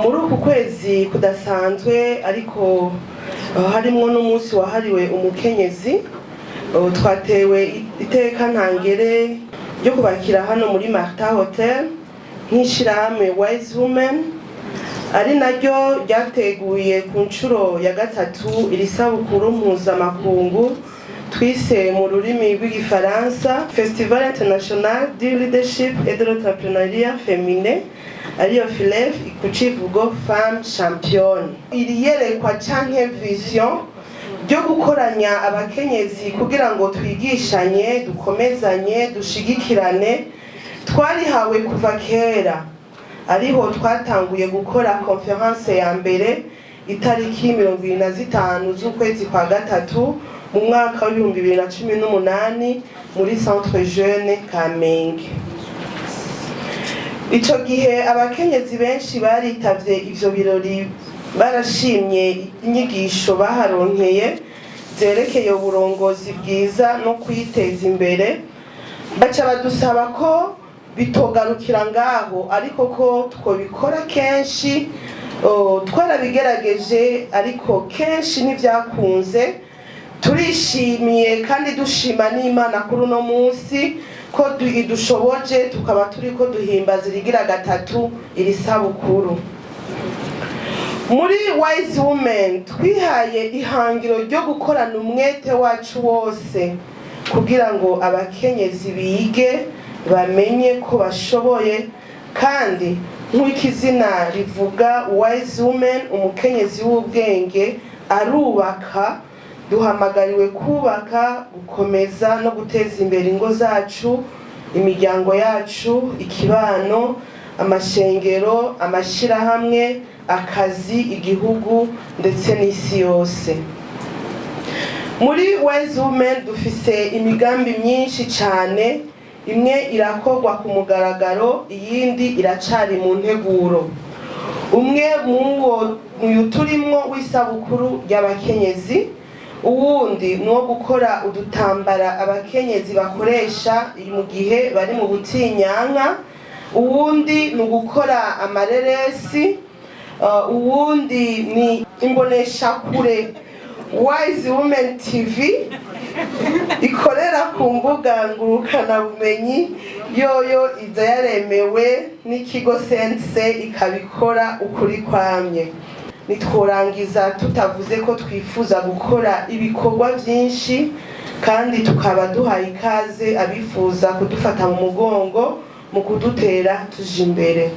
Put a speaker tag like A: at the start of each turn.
A: Muri uku kwezi kudasanzwe, ariko harimwo n'umunsi wahariwe umukenyezi, twatewe iteka ntangere ryo kubakira hano muri Marta Hotel nk'ishirahamwe Wise Women, ari naryo ryateguye ku nshuro ya gatatu iri sabukuru mpuzamakungu twise mu rurimi rw'Igifaransa Festival International du Leadership et de l'Entrepreneuriat Féminin, ariyo FILEF, ku civugo "Femme Championne". Iri yerekwa canke vision ryo gukoranya abakenyezi kugira ngo twigishanye, dukomezanye, dushigikirane, twarihawe kuva kera. Ariho twatanguye gukora conférence ya mbere itariki 25 z'ukwezi kwa gatatu mu mwaka w'2018 muri Centre Jeune Kamenge. Ico gihe abakenyezi benshi baritavye ivyo birori, barashimye inyigisho baharonkeye zerekeye uburongozi bwiza no kwiteza imbere, baca badusaba ko bitogarukira ngaho, ariko ko twobikora kenshi. Twarabigerageje ariko kenshi ntibyakunze. Turishimiye kandi dushima n'Imana kuri uno munsi ko idushoboje tukaba turiko duhimbaza irigira gatatu iri sabukuru. Muri Wise Women twihaye ihangiro ryo gukorana umwete wacu wose kugira ngo abakenyezi bige, bamenye ko bashoboye, kandi nk'uko izina rivuga Wise Women, umukenyezi w'ubwenge arubaka. Duhamagariwe kubaka, gukomeza no guteza imbere ingo zacu, imiryango yacu, ikibano, amashengero, amashirahamwe, akazi, igihugu ndetse n'isi yose. Muri Wise Women dufise imigambi myinshi cyane. Imwe irakorwa ku mugaragaro, iyindi iracari mu nteguro. Umwe muwo uyu turimwo w'isabukuru ry'abakenyezi, uwundi ni uwo gukora udutambara abakenyezi bakoresha mu gihe bari mu butinyanka, uwundi ni ugukora amareresi, uwundi ni imboneshakure Wise Women TV ikorera ku mbuga ngurukanabumenyi. Yoyo iza yaremewe n'ikigo sense, ikabikora ukuri kwamye. Nitworangiza tutavuze ko twifuza gukora ibikorwa byinshi, kandi tukaba duhaye ikaze abifuza kudufata mu mugongo mu kudutera tuja imbere.